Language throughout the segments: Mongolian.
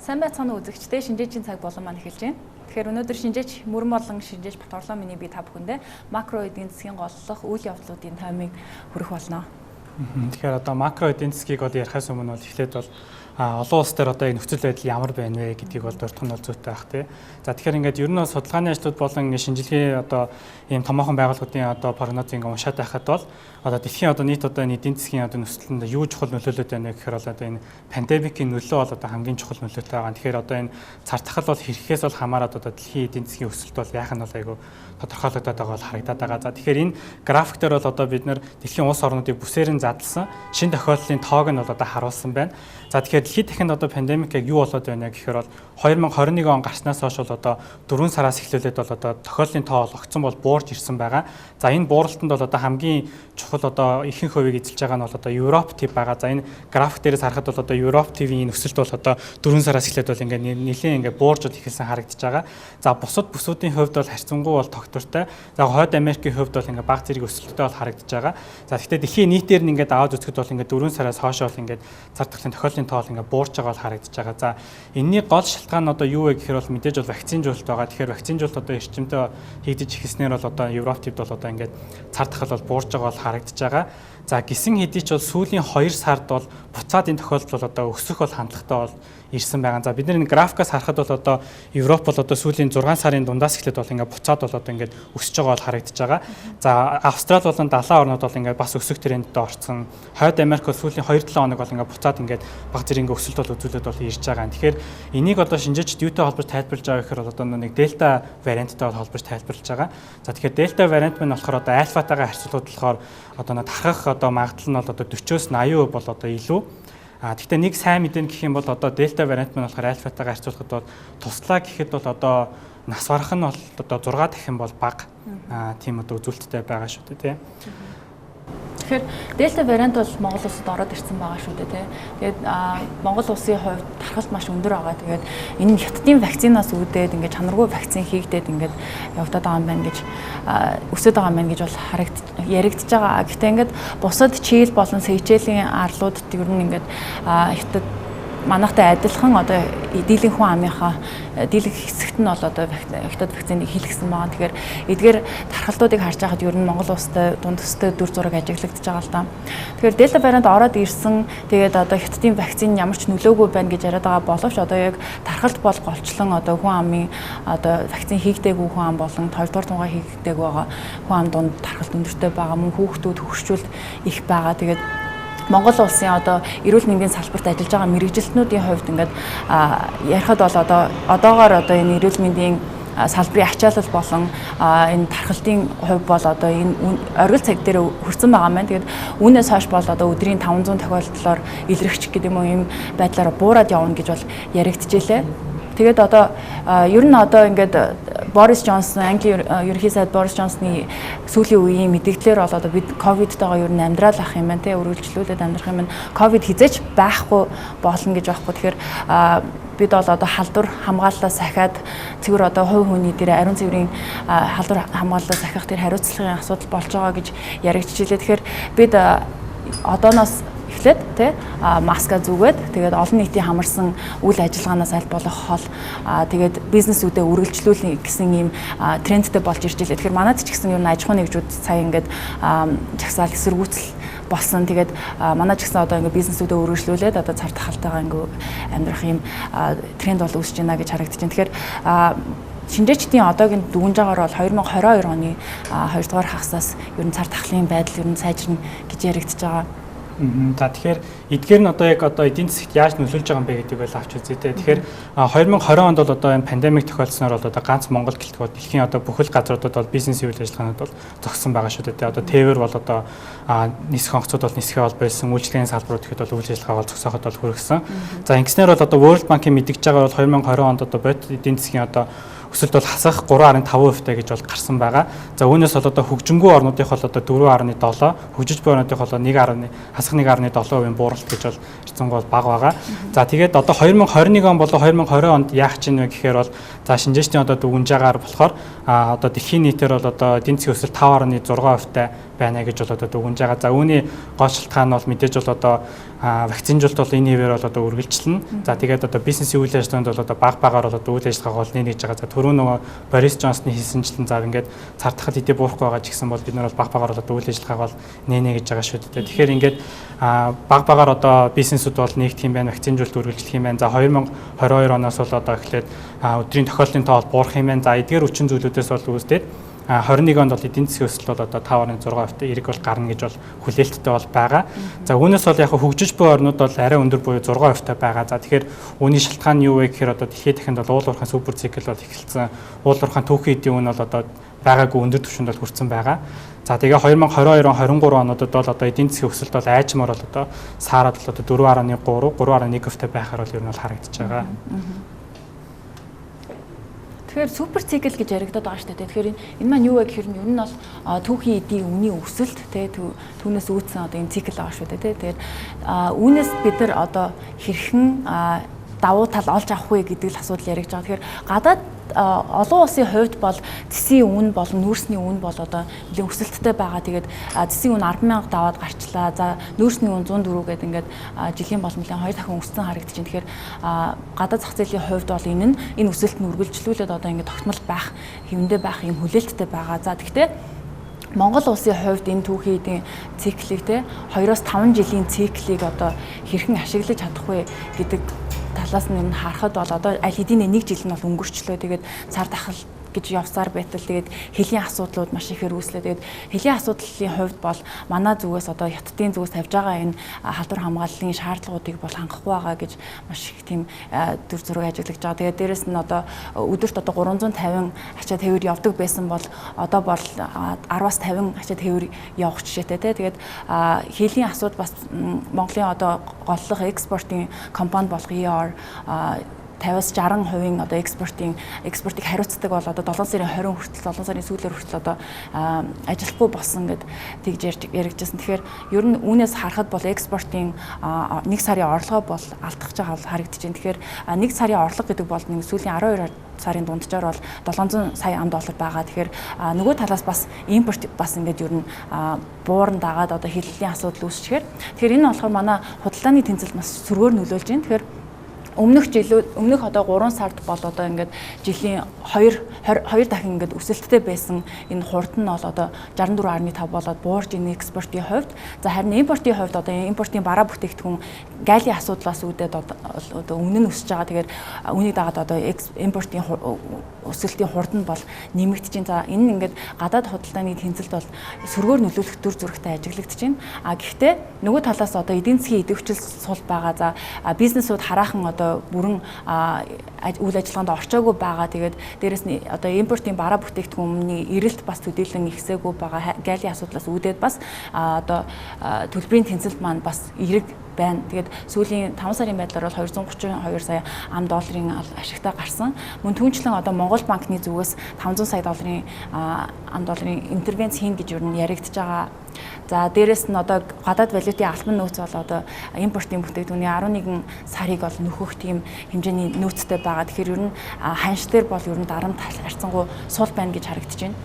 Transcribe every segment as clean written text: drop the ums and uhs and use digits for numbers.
Сайн байцгаана уу үзэгчдээ, шинжээчийн цаг болон маань эхэлж байна. Тэгэхээр өнөөдөр шинжээч Мөрөн болон шинжээч Баторлоо миний би та бүхэндээ макро эдийн засгийн голлох үйл явдлуудын таймыг хүргэх болно. Тэгэхээр одоо макро эдийн засгийг бол ярихаас өмнө бол эхлээд бол олон улс дээр одоо яг нөхцөл байдал ямар байна вэ гэдгийг бол дурдах нь бол зүйтэй байх тий. За, тэгэхээр ингээд ер нь бол судалгааны ажлууд болон ингээд шинжилгээ одоо ийм томоохон байгууллагуудын одоо прогноз ингээд уншаад байхад бол одоо дэлхийн одоо нийт одоо энэ эдийн засгийн одоо нөхцөлөнд юу чухал нөлөөлөд байна вэ гэхээр бол одоо энэ pandemic-ийн нөлөө бол одоо хамгийн чухал нөлөөтэй байгаа. Тэгэхээр одоо энэ цар тахал бол хэрэгхээс бол хамаарат одоо дэлхийн эдийн засгийн өсөлт бол яах нь бол айгүй тодорхойлогдоод байгаа бол харагдаад байгаа. За, тэгэхээр энэ график дээр бол одоо бид нар дэлхийн улс орнуудыг бүсээр нь задлсан шинэ тохиолдлын тоог нь бол одоо харуулсан байна. За, тэгэхээр дэлхийд дахинд одоо pandemic яг юу болоод байна гэхээр бол 2021 он гарснаас хойш бол одоо 4 сараас эхлүүлээд бол одоо тохиолдлын тоо бол огцон бол буурч ирсэн байгаа. За, энэ бууралтанд бол одоо хамгийн чухал одоо ихэнх хувийг эзэлж байгаа нь бол одоо Европ төв байгаа. За, энэ график дээрээс харахад бол одоо Европ төвийн өсөлт бол одоо 4 сараас эхлээд бол ингээд нэлээд ингээд буурж бол эхэлсэн харагдаж байгаа. За, бусад бүсүүдийн хувьд бол харьцангуй бол тогтвортой. За, Хойд Америкийн хувьд бол ингээд бага зэрэг өсөлттэй бол харагдаж байгаа. За, гэхдээ дэлхийн нийтээр нь ингээд аваад үзэхэд бол ингээд 4 сараас хойш бол ингээд цар тахлын тохиолдлын тоо бол ингээд буурч байгаа бол харагдаж байгаа. За, энэний гол шалтгаан нь одоо юу вэ гэхээр бол мэдээж бол вакцинжуулалт байгаа. Тэгэхээр вакцинжуулалт одоо эрчимтэй хийгдэж эхэлснээр бол одоо Европ төвд бол одоо ингээд цар тахал бол буурч байгаа бол харагдаж байгаа. За, гисэн хэдий ч бол сүүлийн 2 сард бол буцаад энэ тохиолдол бол одоо өсөх бол хандлагатай бол ирсэн байгаа. За, бид нар энэ графикаас харахад бол одоо Европ бол одоо сүүлийн 6 сарын дундаас эхлээд бол ингээд буцаад бол одоо ингээд өсөж байгаа бол харагдаж байгаа. За, Австрали болон далайн орнууд бол ингээд бас өсөх трендд орцсон. Хойд Америк бол сүүлийн 2-7 хоног бол ингээд буцаад ингээд бага зэрэг ингээд өсөлт бол үзүүлээд бол ирж байгаа. Тэгэхээр энийг одоо шинжээчд юутай холбож тайлбарлаж байгаа гэхээр бол одоо нэг дельта варианттай бол холбож тайлбарлаж байгаа. За, тэгэхээр дельта вариант маань болохоор одоо альфатайгаа харьцуулахад болохоор одоо нэг тархах одоо магадлал нь бол одоо 40-оос 80% бол одоо илүү. А тэгтээ нэг сайн мэдээ гэх юм бол одоо дельта вариант маань болохоор альфатайгаа харьцуулахад бол туслаа гэхэд бол одоо нас барах нь бол одоо 6 дахин бол бага. Тийм одоо үзүүлэлттэй байгаа шүү дээ, тий. Тэгэхээр дельта вариант бол Монгол улсад ороод ирсэн байгаа шүү дээ, тий. Тэгээд Монгол улсын хувьд тархалт маш өндөр байгаа. Тэгээд энэ нь хятадын вакцинаас үүдээд ингээд чанаргүй вакцин хийгдээд ингээд явагдаад байгаа юм байна гэж, өсөд байгаа юм байна гэж бол яригдж байгаа. Гэхдээ ингээд бусад Чили болон Сейчелийн арлуудад ер нь ингээд хятад манайхтай адилхан одоо дийлэн хүн амынхаа дийлэнх хэсэгт нь бол одоо хятад вакциныг хийлгэсэн байгаа. Тэгэхээр эдгээр тархалтуудыг харж байхад ер нь Монгол улстай дунд төстэй дүр зураг ажиглагдаж байгаа л да. Тэгэхээр дельта вариант ороод ирсэн, тэгээд одоо хятадын вакцин ямар ч нөлөөгүй байна гэж яриад байгаа боловч одоо яг тархалт бол голчлон одоо хүн амын одоо вакцин хийгдээгүй хүн ам болон хоёрдугаар тунгаа хийгдээгүй байгаа хүн ам дунд тархалт өндөртэй байгаа. Мөн хүүхдүүд, хөгшчүүлд их байгаа. Тэгээд Монгол улсын одоо эрүүл мэндийн салбарт ажиллаж байгаа мэргэжилтнүүдийн хувьд ингээд ярихад бол одоо одоогоор одоо энэ эрүүл мэндийн салбарын ачаалал болон энэ тархалтын хувь бол одоо энэ оргил цаг дээр хүрсэн байгаа юм байна. Тэгээд үүнээс хойш бол одоо өдрийн 500 тохиолдлоор илрэгч гэдэг юм уу, ийм байдлаар буураад явна гэж бол яригдчихлээ. Тэгээд одоо ер нь одоо ингээд Борис Джонсон, Английн ерөнхий сайд Борис Джонсны сүүлийн үеийн мэдээллээр бол одоо бид ковидтойгоо ер нь амьдрал ах юм байна те, үргэлжлүүлээд амьдрах юм байна. Ковид хэзээ ч байхгүй болно гэж байхгүй. Тэгэхээр бид бол одоо халдвар хамгааллаа сахиад цэвэр одоо хувь хүний дээр ариун цэврийн халдвар хамгааллаа сахих тэр хариуцлагын асуудал болж байгаа гэж яригдчихлээ. Тэгэхээр бид одооноос эхлээд тий маска зүгээд, тэгээд олон нийтийн хамарсан үйл ажиллагаанаас аль болох хол, тэгээд бизнесүүдээ үргэлжлүүлнэ гэсэн ийм трендтэй болж ирж илээ. Тэгэхээр манайд ч гэсэн ер нь аж ахуйн нэгжүүд сая ингээд жагсаал эсэргүүцэл болсон. Тэгээд манай ч гэсэн одоо ингээд бизнесүүдээ үргэлжлүүлээд одоо цар тахалтайгаа ингээд амьдрах ийм тренд бол үүсэж байна гэж харагдаж байна. Тэгэхээр шинжээчдийн одоогийн дүгнж байгаагаар бол 2022 оны 2 дугаар хагасаас ер нь цар тахлын байдал ер нь сайжирна гэж яригдж байгаа. За, тэгэхээр эдгээр нь одоо яг одоо эдийн засагт яаж нөлөөлж байгаа юм бэ гэдгийг бол авч үзье те. Тэгэхээр 2020 онд бол одоо энэ pandemic тохиолдсноор бол одоо ганц Монгол гэлтгүй бол дэлхийн одоо бүхэл газруудад бол бизнесийн үйл ажиллагаанууд бол зогссон байгаа шүү дээ. Одоо тээвэр бол одоо нисэх онгоцууд бол нисэхээ бол болсон, үйлчилгээний салбарууд гэхэд бол үйл ажиллагаа бол зогсооход бол хүргэсэн. За, ингэснээр бол одоо World Bank-ийн мэдгэж байгаа бол 2020 онд одоо бодит эдийн засгийн одоо өсөлт бол хасах 3.5% гэж бол гарсан байгаа. За, үүнээс бол одоо хөгжингүй орнуудынх бол одоо 4.7, хөгжиж буй орнуудынх бол 1, хасах 1.7% бууралт гэж бол харьцангуй бол бага байгаа. За, тэгээд одоо 2021 он болон 2020 онд яах чинь вэ гэхээр бол за шинжээчдийн одоо дүгнж байгаагаар болохоор одоо дэлхийн нийтээр бол одоо эдийн засгийн өсөлт 5.6% байна гэж бол одоо дүгнж байгаа. За, үүний гол шалтгаан нь бол мэдээж бол одоо вакцинжуулалт бол энэ хэвээр бол одоо үргэлжилнэ. За, тэгээд одоо бизнесийн үйл ажиллагаанд бол одоо баг багаар бол одоо үйл ажиллагаа бол нээж байгаа. За, түрүү нөгөө Борис Джонсны хэлсэнчлэн, за, ингээд цар тахал хэдий буурахгүй байгаа ч гэсэн бол бид нар бол баг багаар бол одоо үйл ажиллагааг бол нээнэ гэж байгаа шүү дээ. Тэгэхээр ингээд баг багаар одоо бизнесүүд бол нээгдэх юм байна, вакцинжуулалт үргэлжлэх юм байна. За, 2022 оноос бол одоо эхлээд өдрийн тохиолдлын тоо бол буурах юм байна. За, эдгээр хүчин зүйлүүдээс бол үүсдээд 21 онд бол эдийн засгийн өсөлт бол одоо 5.6% эерэг бол гарна гэж бол хүлээлттэй бол байгаа. За, үүнээс бол яг хөгжиж буй орнууд бол арай өндөр буюу 6% байгаа. За, тэгэхээр үүний шалтгаан нь юу вэ гэхээр одоо дэлхийд дахинд бол уул уурхайн super cycle бол эхэлсэн. Уул уурхайн түүхийн эдийн үн бол одоо байгаагүй өндөр түвшинд бол хүрсэн байгаа. За, тэгээ 2022 он, 23 онуудад бол одоо эдийн засгийн өсөлт бол аажмаар бол одоо саарад бол одоо 4.3, 3.1% байхаар бол ер нь бол харагдаж байгаа. Тэгэхээр super cycle гэж яригдаад байгаа шүү дээ. Тэгэхээр энэ маань юу вэ гэхээр ер нь бол түүхийн эдийн үнийн өсөлт, тий, түүнээс үүдсэн одоо энэ цикл байгаа шүү дээ, тий. Тэгэхээр үүнээс бид нар одоо хэрхэн давуу тал олж авах вэ гэдэг л асуудал яригдж байгаа. Тэгэхээр гадаад олон улсын хувьд бол цэсийн үн болон нүүрсний үн бол одоо нэлээн өсөлттэй байгаа. Тэгээд цэсийн үн 10,000 даваад гарчлаа. За, нүүрсний үн 104 гэдэг ингээд жилийн бол нэлээн хоёр дахин өссөн харагдаж байна. Тэгэхээр гадаад зах зээлийн хувьд бол энэ нь энэ өсөлт нь үргэлжлүүлээд одоо ингээд тогтмол байх, хэвэндээ байх юм хүлээлттэй байгаа. За, тэгвэл Монгол улсын хувьд энэ түүхийн эдийн циклийг, те, 2-5 жилийн циклийг одоо хэрхэн ашиглаж чадах вэ гэдэг талаас нь харахад бол одоо аль хэдийн нэг жил нь бол өнгөрчлөө. Тэгээд цар тахал гэж явсаар байтал тэгээд хөлийн асуудлууд маш ихээр үүслээ. Тэгээд хөлийн асуудлын хувьд бол манай зүгээс, одоо Хятадын зүгээс тавьж байгаа энэ халдвар хамгааллын шаардлагуудыг бол хангахгүй байгаа гэж маш их тийм дүр зураг ажиглаж байгаа. Тэгээд дээрэс нь одоо өдөрт одоо 350 ачаа тээвэр явдаг байсан бол одоо бол 10-аас 50 ачаа тээвэр явах жишээтэй, тий. Тэгээд хөлийн асуудал бас Монголын одоо голлох экспортын компани болох ER 50-аас 60% одоо экспортыг хариуцдаг бол одоо 7 сарын 20 хүртэл, 7 сарын сүүлээр хүртэл одоо ажиллахгүй болсон гэд тэгж яригдчихсан. Тэгэхээр ер нь үүнээс харахад бол экспортын нэг сарын орлогоо бол алдах гэж байгаа харагдаж байна. Тэгэхээр нэг сарын орлого гэдэг бол нэг сүүлийн 12 сарын дунджаар бол 700 сая ам доллар байгаа. Тэгэхээр нөгөө талаас бас импорт бас ингээд ер нь бууран дагаад одоо хиллэлийн асуудал үүсчихээр, тэгэхээр энэ болохоор манай худалдааны тэнцэлд маш сөргөөр нөлөөлж байна. Тэгэхээр өмнөх жилүүд, өмнөх одоо 3 сард бол одоо ингээд жилийн 2 2 дахин ингээд өсөлттэй байсан энэ хурд нь бол одоо 64.5 болоод буурч энэ экспортын хувьд. За, харин импортын хувьд одоо импортын бараа бүтээгдэхүүн гайлийн асуудлаас үүдээд одоо үнэ нь өсөж байгаа. Тэгэхээр үүнийг дагаад одоо импортын өсөлтийн хурд нь бол нэмэгдэж байна. За, энэ нь ингээд гадаад худалдааны тэнцэлд бол сөргөөр нөлөөлөх дүр зурагтай ажиглагдаж байна. А гэхдээ нөгөө талаас одоо эдийн засгийн идэвхжил сул байгаа. За, бизнесүүд хараахан одоо бүрэн үйл ажиллагаанд орчоогүй байгаа. Тэгээд дээрэс нь одоо импортын бараа бүтээгдэхүүний эрэлт бас төдийлөн ихсээгүй байгаа. Гайлийн асуудлаас үүдээд бас одоо төлбөрийн тэнцэлт маань бас эерэг байна. Тэгээд сүүлийн 5 сарын байдлаар бол 232 сая ам долларын ашигтай гарсан. Мөн түүнчлэн одоо Монгол банкны зүгээс 500 сая долларын ам долларын интервенц хийн гэж ер нь яригдж байгаа. За, дээрэс нь одоо гадаад валютын алтан нөөц бол одоо импортын бүтээгдэхүүний 11 сарыг бол нөхөх тийм хэмжээний нөөцтэй байгаа. Тэгэхээр ер нь ханш дээр бол ер нь дарамт харьцангуй сул байна гэж харагдаж байна.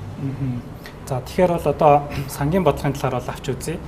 За, тэгэхээр бол одоо сангийн бодлогын талаар бол авч үзье.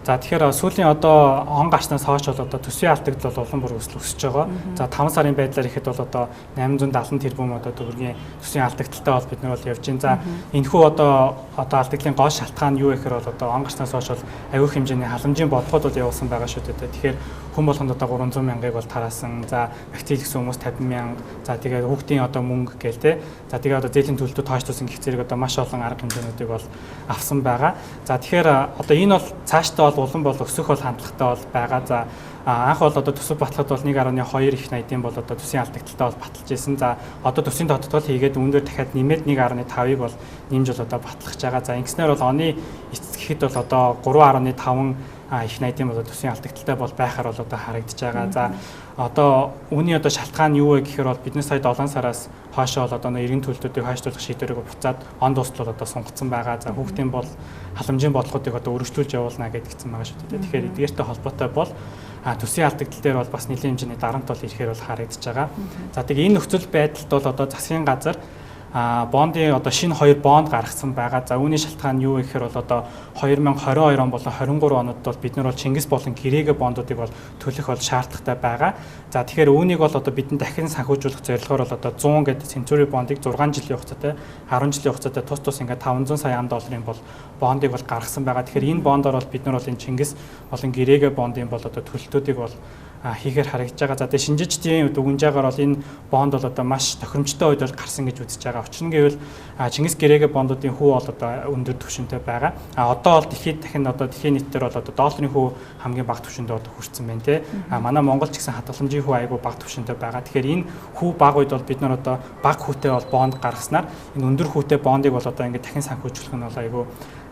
За, тэгэхээр сүүлийн одоо он гарснаас хойш бол одоо төсвийн алдагдал бол улам бүр өсөл өсөж байгаа. За, 5 сарын байдлаар ихэд бол одоо 870 тэрбум одоо төгрөгийн төсвийн алдагдaltaй бол бид нар бол явж байна. За, энэхүү одоо алдагдлын гол шалтгаан нь юу гэхээр бол одоо он гарснаас хойш бол аюул хэмжээний халамжийн бодлогод бол явуулсан байгаа шүү дээ. Тэгэхээр хүн болгонд одоо 300 мянгаыг бол тараасан. За, вакцин хийсэн хүмүүс 50 мянга. За, тэгээд хүүхдийн одоо мөнгө гээл те. За, тэгээд одоо зээлийн төлөлтөд тооцоолсон гэх зэрэг одоо маш олон арга хэмжээнүүдийг бол авсан байгаа. За, тэгэхээр одоо энэ бол цаашдаа бол улам бол өсөх бол хандлагатай бол байгаа. За, анх бол одоо төсөв батлахад бол 1.2 их 80-ын бол одоо төсвийн алдагдaltaй бол баталж исэн. За, одоо төсвийн тодтол хийгээд үүн дээр дахиад нэмээд 1.5-ыг бол нэмж бол одоо батлах гэж байгаа. За, ингэснээр бол оны эцэс гэхэд бол одоо 3.5 их 80-ын бол төсвийн алдагдaltaй бол байхаар бол одоо харагдаж байгаа. За, одоо үүний одоо шалтгаан нь юу вэ гэхээр бол бидний сая 7 сараас хойшоо бол одоо эргэн төлөлтүүдийг хойшлуулах шийдвэрийг буцаад он дуустал одоо сунгацсан байгаа. За, хүүхдийн бол халамжийн бодлогоодыг одоо өргөжлүүлж явуулна гэдгийгсэн байгаа шүү дээ. Тэгэхээр эдгээртэй холбоотой бол төсвийн алдагдал дээр бол бас нэлийн хэмжээний дарамт бол ирэхээр бол харагдаж байгаа. За, тэгээ энэ нөхцөл байдалд бол одоо засгийн газар бондын одоо шинэ 2 бонд гаргасан байгаа. За үүний шалтгаан нь юу гэхээр бол одоо 2022 он болон 23 онод бол бид нар бол Чингис болон Гэрээгэ бондуудыг бол төлөх бол шаардлагатай байгаа. За тэгэхээр үүнийг бол одоо бидний дахин санхүүжүүлэх зорилгоор бол одоо 100 гэдэг Century бондыг 6 жилийн хугацаатай 10 жилийн хугацаатай тус тус ингээд 500 сая ам долларын бол бондыг бол гаргасан байгаа. Тэгэхээр энэ бондоор бол бид нар бол энэ Чингис болон Гэрээгэ бондын бол одоо төлөлтүүдийг бол хийхээр харагдаж байгаа. За тэгээ шинжээчдийн дүгнжээгээр бол энэ бонд бол одоо маш тохиромжтой үед бол гарсан гэж үзэж байгаа. Учир нь гэвэл Чингис Гэрээгэ бондуудын хүү бол одоо өндөр түвшинтэй байгаа. А одоо бол дэлхийд дахин одоо дэлхийн нийтээр бол одоо долларын хүү хамгийн бага түвшинд одоо хүрсэн байна те. А манай Монгол ч гэсэн хадгаламжийн хүү айгүй бага түвшинтэй байгаа. Тэгэхээр энэ хүү бага үед бол бид нар одоо бага хүүтэй бол бонд гаргаснаар энэ өндөр хүүтэй бондыг бол одоо ингээд дахин санхүүжүүлэх нь бол айгүй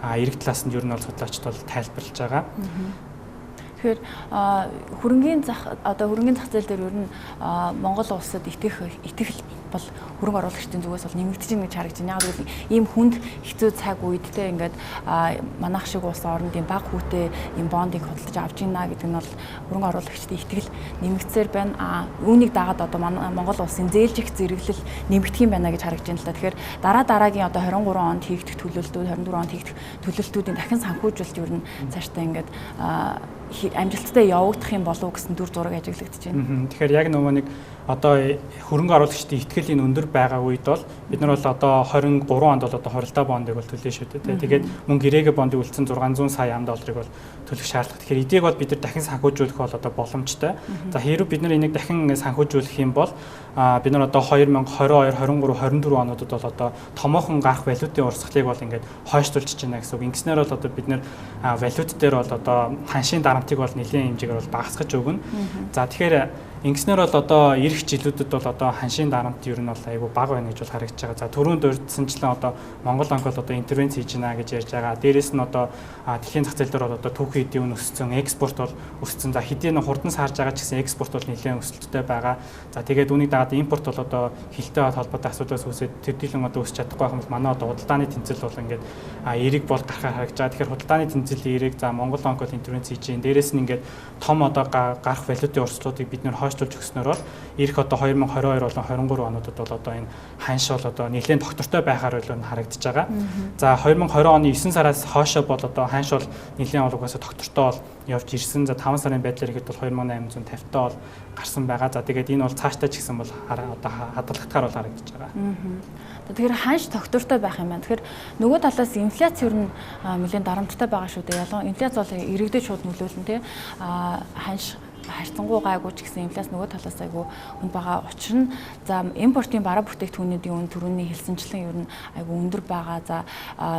эрэг талаас нь ер нь бол судлаачид бол тайлбарлаж байгаа. Тэгэхээр хөрөнгийн зах одоо хөрөнгийн зах зээл дээр ер нь Монгол улсад итгэх бол хөрөнгө оруулагчдын зүгээс бол нэмэгдэж байна гэж харагдаж байна. Яг гэвэл ийм хүнд хэцүү цаг үед те ингээд манайх шиг улс оронд ийм бага хүүтэй ийм бондыг худалдаж авч ийна гэдэг нь бол хөрөнгө оруулагчдын итгэл нэмэгдсээр байна. А үүнийг дагаад одоо Монгол улсын зээлжих зэрэглэл нэмэгдэх юм байна гэж харагдаж байна л да. Тэгэхээр дараа дараагийн одоо 23 онд хийгдэх төлөлтүүд, 24 онд хийгдэх төлөлтүүдийн дахин санхүүжилт ер нь цаашдаа ингээд амжилттай явагдах юм болов уу гэсэн дүр зураг ажиглагдаж байна. Тэгэхээр яг нөгөө нэг одоо хөрөнгө оруулагчдын итгэл энэ өндөр байгаа үед бол бид нар бол одоо 23 онд бол одоо хуралдаа бондыг бол төлнө шүү дээ. Тэгээд мөн гэрээгэ бондыг үлдсэн 600 сая ам долларыг бол төлөх шаардлага. Тэгэхээр эдийг бол бид нар дахин санхүүжүүлэх бол одоо боломжтой. За хэрвээ бид нар энийг дахин санхүүжүүлэх юм бол бид нар одоо 2022, 23, 24 онуудад бол одоо томоохон гарах валютын урсгалыг бол ингээд хойшлуулж байна гэсэн үг. Ингэснээр бол одоо бид нар валют дээр бол одоо ханшийн дарамтыг бол нэлээд хэмжээгээр бол багасгаж өгнө. За тэгэхээр ингэснээр бол одоо ирэх жилүүдэд бол одоо ханшийн дарамт ер нь бол айгүй бага байна гэж бол харагдаж байгаа. За түрүүнд дурдсанчлан одоо Монгол банк бол одоо интервенц хийж байна гэж ярьж байгаа. Дээрээс нь одоо дэлхийн зах зээл дээр бол одоо түүхийн эдийн үн өссөн, экспорт бол өссөн. За хэдийн хурдан сарж байгаа ч гэсэн экспорт бол нэлээд өсөлттэй байгаа. За тэгээд үүнийг дагаад импорт бол одоо хилтэй холбоотой асуудлаас үүсээд тэр дийлэн одоо өсч чадахгүй байх юм бол манай одоо худалдааны тэнцэл бол ингээд эерэг бол гарахаар харагдаж байгаа. Тэгэхээр худалдааны тэнцэл эерэг, за Монгол банк бол интервенц хийж байна. Дээрээс нь ингээд том одоо гарах валютын урсгалуудыг бид нэр хойшлуулж өгснөөр бол ирэх одоо 2022 болон 23 онуудад бол одоо энэ ханш бол одоо нэлээд тогтвортой байхаар бол харагдаж байгаа. За 2020 оны 9 сараас хойшоо бол одоо ханш бол нэлээд бол угаасаа тогтвортой бол явж ирсэн. За 5 сарын байдлаар ихэд бол 2850 таа бол гарсан байгаа. За тэгээд энэ бол цаашдаа ч гэсэн бол одоо хадгалагдахаар бол харагдаж байгаа. Тэгэхээр ханш тогтвортой байх юм байна. Тэгэхээр нөгөө талаас инфляц ер нь нэлээд дарамттай байгаа шүү дээ. Ялангуяа инфляц бол иргэдэд шууд нөлөөлнө те. Ханш харьцангуй гайгүй ч гэсэн инфляц нөгөө талаас айгүй хүнд байгаа. Учир нь за импортын бараа бүтээгдэхүүнүүдийн үн түрүүний хэлсэнчлэн ер нь айгүй өндөр байгаа. За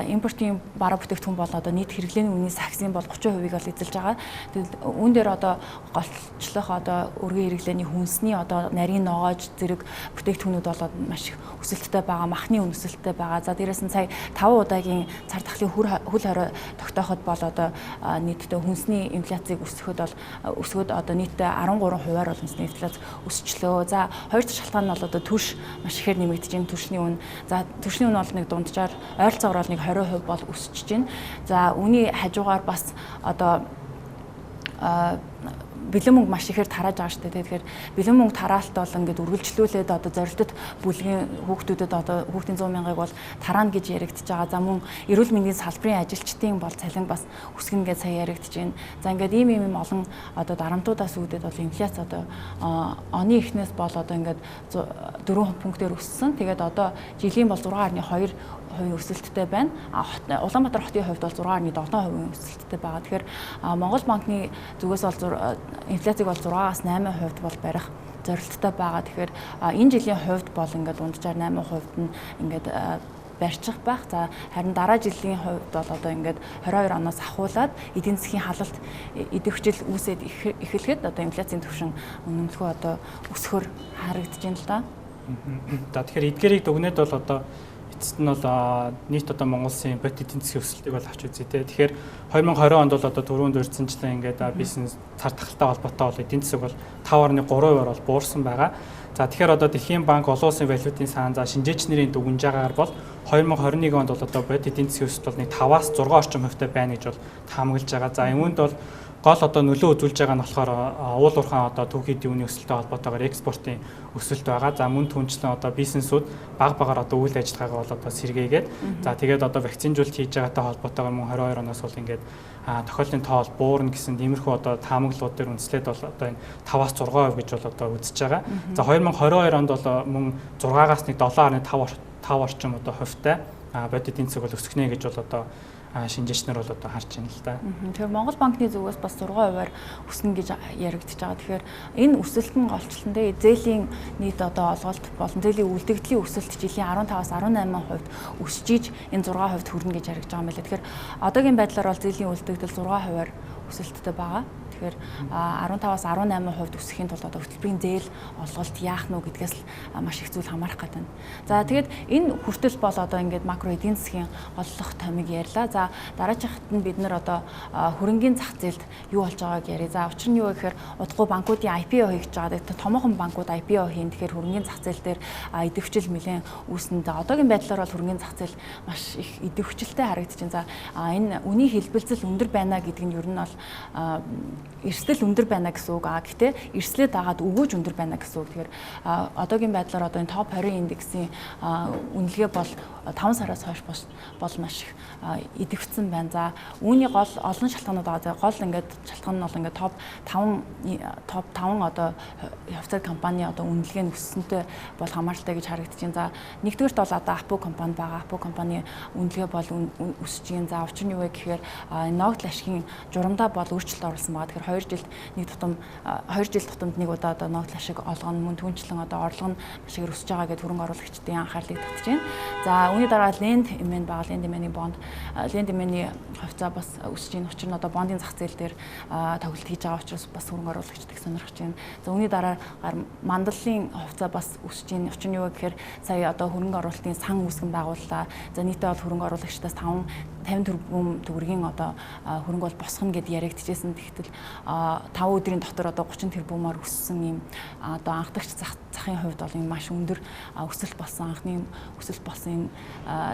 импортын бараа бүтээгдэхүүн бол одоо нийт хэрэглээний үнийн саксын бол 30%-ийг бол эзэлж байгаа. Тэгэл үүн дээр одоо голчлох одоо өргөн хэрэглээний хүнсний одоо нарийн ногоож зэрэг бүтээгдэхүүнүүд бол маш их өсөлттэй байгаа. Махны үн өсөлттэй байгаа. За дээрээс нь сая 5 удаагийн цар тахлын хөл хорой тогтооход бол одоо нийтдээ хүнсний инфляцийг өсгөхөд бол өсгөөд одоо нийтдээ 13%-аар бол үндэсний инфляц өсчлөө. За хоёр дахь шалтгаан нь бол одоо түрш маш ихээр нэмэгдэж байна. Түршний үн. За түршний үн бол нэг дунджаар ойролцоогоор бол нэг 20% бол өсөж байна. За үүний хажуугаар бас одоо бэлэн мөнгө маш ихээр тарааж байгаа шүү дээ. Тэгэхээр бэлэн мөнгө тараалт бол ингээд үргэлжлүүлээд одоо зорилтод бүлгийн хүүхдүүдэд одоо хүүхдийн 100 мянгаыг бол тараана гэж яригдж байгаа. За мөн эрүүл мэндийн салбарын ажилчдын бол цалин бас өсгөнө гэж сая яригдж байна. За ингээд ийм олон одоо дарамтуудаас үүдээд бол инфляц одоо оны эхнээс бол одоо ингээд 4 пунктээр өссөн. Тэгээд одоо жилийн бол 6.2% өсөлттэй байна. Улаанбаатар хотын хувьд бол 6.7% өсөлттэй байгаа. Тэгэхээр Монгол банкны зүгээс бол инфляцийг бол 6-аас 8% бол барих зорилттой байгаа. Тэгэхээр энэ жилийн хувьд бол ингээд дунджаар 8% нь ингээд барьчих байх. За харин дараа жилийн хувьд бол одоо ингээд 22 оноос ахуулаад эдийн засгийн халалт идэвхжил үүсээд эхлэхэд одоо инфляцийн түвшин үнэмлэхүү одоо өсөхөр харагдаж байна л да. За тэгэхээр эдгээрийг дүгнээд бол одоо эцэст нь бол нийт одоо Монгол улсын бодит эдийн засгийн өсөлтийг бол авч үзье те. Тэгэхээр 2020 онд бол одоо түрүүнд дурдсанчлан ингээд бизнес цар тахалтай холбоотой бол эдийн засаг бол 5.3%-аар бол буурсан байгаа. За тэгэхээр одоо Дэлхийн банк, олон улсын валютын сан, за шинжээч нарын дүгнж байгаагаар бол 2021 онд бол одоо бодит эдийн засгийн өсөлт бол нэг 5-аас 6 орчим хувьтай байна гэж бол таамаглаж байгаа. За үүнд бол гол одоо нөлөө үзүүлж байгаа нь болохоор уул уурхайн одоо түүхий эдийн өсөлттэй холбоотойгоор экспортын өсөлт байгаа. За мөн түнчлэн одоо бизнесүүд баг багаар одоо үйл ажиллагаагаа бол одоо сэргээгээд, за тэгээд одоо вакцинжуулалт хийж байгаатай холбоотойгоор мөн 22 оноос бол ингээд тохиолдлын тоол буурна гэсэн тиймэрхүү одоо таамаглалууд дээр үндэслээд бол одоо энэ 5-аас 6% гэж бол одоо үзэж байгаа. За 2022 онд бол мөн 6-аас нэг 7.5 орчим одоо хувьтай бодит эдийн засаг бол өсөх нэ гэж бол одоо шинжээчнэр бол одоо харж байна л да. Тэгэхээр Монгол банкны зүгээс бас 6%-аар өснө гэж яригдчихэж байгаа. Тэгэхээр энэ өсөлт нь голчлон тэ зээлийн нийт одоо олголт болон зээлийн үлдэгдлийн өсөлт жилийн 15-аас 18% өсөж иж энэ 6% хүрнэ гэж яригдж байгаа юм байна. Тэгэхээр одоогийн байдлаар бол зээлийн үлдэгдэл 6%-аар өсөлттэй байгаа. Тэгэхээр 15-аас 18% өсөхийн тулд одоо хөтөлбөрийн зээл олголт яах нь вэ гэдгээс л маш их зүйл хамаарах гэдэг байна. За тэгээд энэ хүртэл бол одоо ингээд макро эдийн засгийн голлох томиг ярьлаа. За дараачихт нь бид нар одоо хөрөнгийн зах зээлд юу болж байгааг ярья. За учир нь юу гэхээр удахгүй банкуудын IPO хийж байгаа. Тэгээд томоохон банкуд IPO хийн. Тэгэхээр хөрөнгийн зах зээл дээр идэвхжил нэлээд үүснэ. За одоогийн байдлаар бол хөрөнгийн зах зээл маш их идэвхжилтэй харагдаж байна. За энэ үнийн хэлбэлзэл өндөр байна гэдэг нь ер нь бол эрсдэл өндөр байна гэсэн үг. А гэхдээ эрслээ дагаад өгөөж өндөр байна гэсэн үг. Тэгэхээр одоогийн байдлаар одоо энэ топ 20 индексийн үнэлгээ бол 5 сараас хойш бол маш их идэвхсэн байна. За үүний гол олон шалтгаанууд байгаа. За гол ингээд шалтгаан нь бол ингээд топ 5 одоо хувьцаат компани одоо үнэлгээ нь өссөнтэй бол хамааралтай гэж харагдаж байна. За нэгдүгээрт бол одоо Апу компани байгаа. Апу компани үнэлгээ бол өсөж байна. За учир нь юу вэ гэхээр ногдол ашигын журамдаа бол өөрчлөлт оруулсан байгаа. Тэгэхээр 2 жилд нэг тутам 2 жил тутамд нэг удаа одоо ногдол ашиг олгоно, мөн түнчлэн одоо орлого нь маш их өсөж байгаа гэдээ хөрөнгө оруулагчдын анхаарлыг татж байна. За үүний дараа Lend MN байгаа. Lend MN-ийн бонд, Lend MN-ийн хувьцаа бас өсөж байна. Учир нь одоо бондын зах зээл дээр тоглолт хийж байгаа учраас бас хөрөнгө оруулагчдыг сонирхож байна. За үүний дараа Мандалын хувьцаа бас өсөж байна. Учир нь юу вэ гэхээр сая одоо хөрөнгө оруулалтын сан үүсгэн байгууллаа. За нийтдээ бол хөрөнгө оруулагчдаас 50 тэрбум төгрөгийн одоо хөрөнгө бол босгоно гэд яригдчихсэн. Тэгтэл 5 өдрийн дотор одоо 30 тэрбумаар өссөн юм одоо анхдагч захын хувьд бол юм маш өндөр өсөлт болсон, анхны өсөлт болсон юм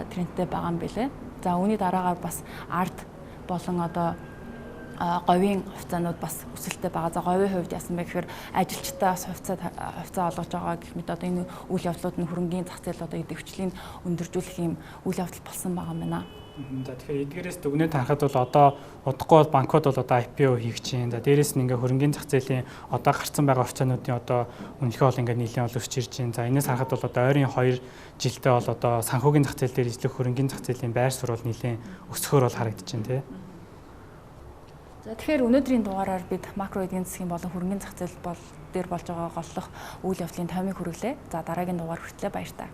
трендтэй байгаа юм билэ. За үүний дараагаар бас ард болон одоо говийн хувьцаанууд бас өсөлттэй байгаа. За говийн хувьд яасан бэ гэхээр ажилчдаа бас хувьцаа олгож байгаа гэх мэт одоо энэ үйл явдлууд нь хөрөнгийн зах зээл одоо идэвхжлийг өндөржүүлэх юм үйл явдал болсон байгаа юм байна. За тэгэхээр эдгээрээс дүгнээд харахад бол одоо удахгүй бол банкуд бол одоо IPO хийх чинь. За дээрээс нь ингээ хөрөнгийн зах зээлийн одоо гарцсан байгаа хувьцаануудын одоо үнэлгээ бол ингээ нэлээд бол өсч ирж байна. За энэс харахад бол одоо ойрын 2 жилдээ бол одоо санхүүгийн зах зээл дээр ижлэх хөрөнгийн зах зээлийн байр суурь бол нэлээд өсөхөөр бол харагдаж байна тий. За тэгэхээр өнөөдрийн дугаараар бид макро эдийн засгийн болон хөрөнгийн зах зээл дээр болж байгаа голлох үйл явдлын томыг хүргэлээ. За дараагийн дугаар хүртэл баяртай.